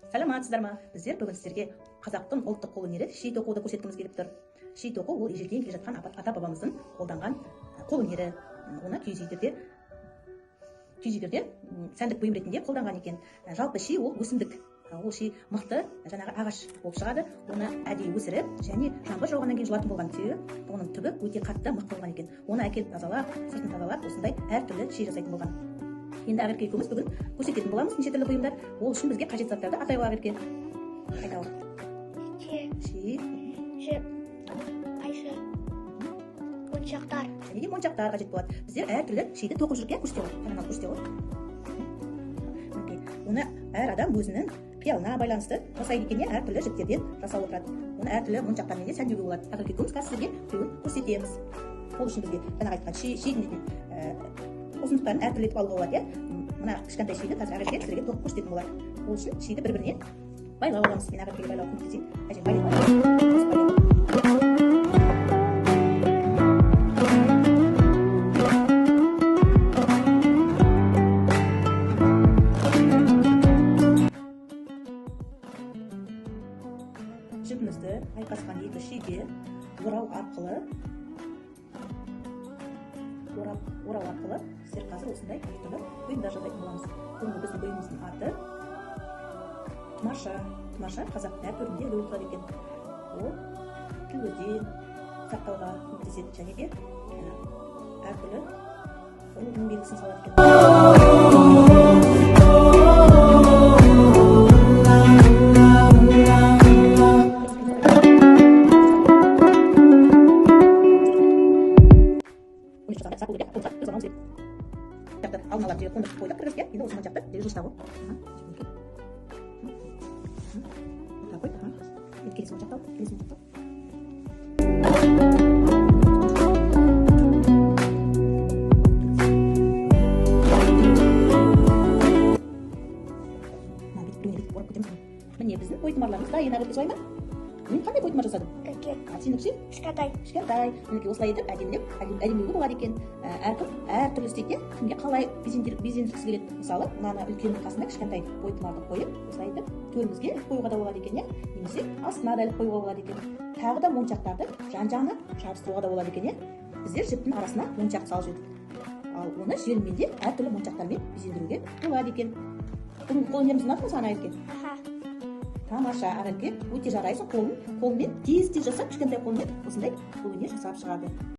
Саламатсыздар ма? Біздер бүгін сіздерге қазақтың ұлттық қолөнері ши тоқуды көрсеткіміз келіп тұр. Ши тоқу ол ежелден келе жатқан ата бабамыздың қолданған қолөнері. Оны киіз үйлерде сәндік бұйым ретінде қолданған екен. Жалпы ши ол өсімдік. Ол ши мықты жаңағы ағаш болып шығады. Оны әдейі өсіріп және жаңбыр жауғаннан кейін жұлатын болған, себебі оның түбі өте қатты мықты болған екен. Оны әкеліп тазалап, сыртын тазалап, осындай әртүрлі ши жасайтын болған. Енді Ақерке екеуміз бүгін көрсететін боламыз неше түрлі бұйымдар. Ол үшін бізге қажет заттарды атай ғой, Ақерке. Айта ғой. Ши, Ши, жіп, қайшы, моншақтар. Және де моншақтар қажет болады. Біздер әртүрлі шиді тоқып жүрік, иә, көрсете ғой. Қана көрсете ғой. Мінекей. Оны әр адам өзінің қиялына байланысты жасайды екен, иә, әртүрлі жіптерден жасап отырады. Оны әртүрлі моншақтармен де сәндеуге болады. Ақерке екеуміз қазір сіздерге біреуін көрсетеміз. Ол үшін бізге жаңағы айтқан шидің дейтін ұзындықтарын әртүрлі етіп алуға болады, иә. Мына кішкентай шиді қазір Ақерке сіздерге тоқып көрсететін болады. Ол үшін шиді бір біріне байлап аламыз. Мен Ақеркеге байлауға көмектесейін. Әжем байлайды. Жіпімізді айқасқан екі шиге орау арқылы орап, орау арқылы сіздер қазір осындай әртүрлі бұйымдар жасайтын боламыз. Бүгінгі біздің бұйымымыздың аты тұмарша. Тұмарша қазақтың әр төрінде ілулі тұрады екен. Ол тіл көзден сақтауға көмектеседі және де әртүрлі рудың белгісін салады екен. Алдын ала жерге қондырып қойдық, кіргізіп, иә. Енді осы моншақты жылжыта ғой. Аха. Қой, аха. Енді келесі моншақты ал, келесі моншақты ал. Мына бүйтіп біреуіне бүйтіп орап кетеміз. Міне, біздің бойтұмарларымыз дайын. Ақерке, солай ма? Мен қандай бойтұмар жасадым? Үлкен. А сенікі ше? Кішкентай. Кішкентай. Мінекей, осылай етіп әдемілеп, әдемілеуге болады екен. Әркім әртүрлі істейді, иә. Кімге қалай безендіргісі келеді. Мысалы, мынаны үлкеннің қасына кішкентай бойтұмарды қойып, осылай етіп төрімізге іліп қоюға да болады екен, иә. Немесе астына да іліп қоюға болады екен. Тағы да моншақтарды жан-жағына жабыстыруға да болады екен, иә. Біздер жіптің арасына моншақ салып жібердік. Ал оны желіммен де әртүрлі моншақтармен безендіруге болады екен. Бүгінгі қолөнеріміз ұнады ма саған, Ақерке? Аха. Тамаша, Ақерке, өте жарайсың. Қолмен тез-тез жасап, кішкентай қолмен осындай қолөнер жасап шығады.